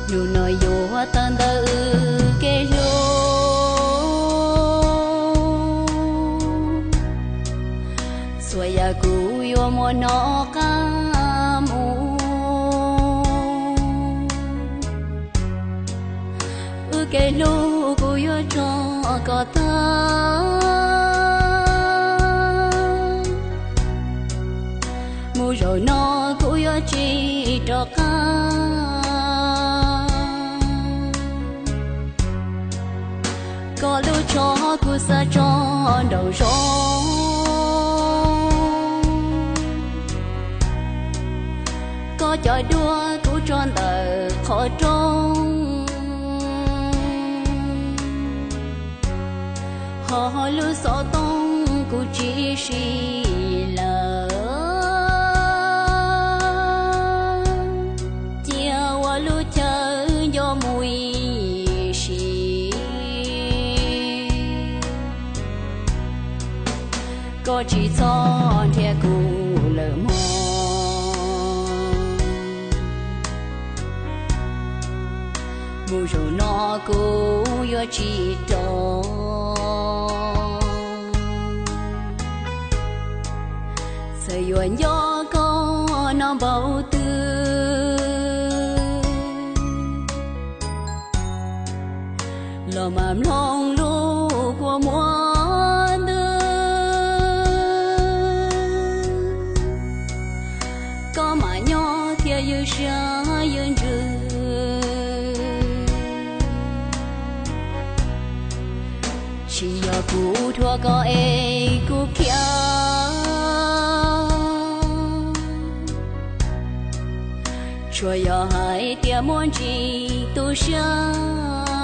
Hnub no yuav tawm ntawm wb kev hlub, txhua yam kuv yuav muab nov qab mus. Wb kev hlub kuv yuav tso kom tag. Mus zaum no kuv yuav tsis rov qab. Koj lub tsho kuv xa tso nraum zoov, koj cov duab kuv tso ntawm qhov rooj. Ho lub xov tooj kuv tsis siv lawm, cia ua lub chaw nco mus ib sim. Koj tsis txhob nrhiav kuv lawm mog. Mus zaum no kuv yuav tsis rov. Txawm yuav nco koj no npaum twg los mam mloog lub kua muag ntws. Koj mam nyob thiab ywj siab ywj ntsws. Tsis yog kuv dhuav koj es kuv khiav, tsuas yog hais tias muaj ntsis tu siab.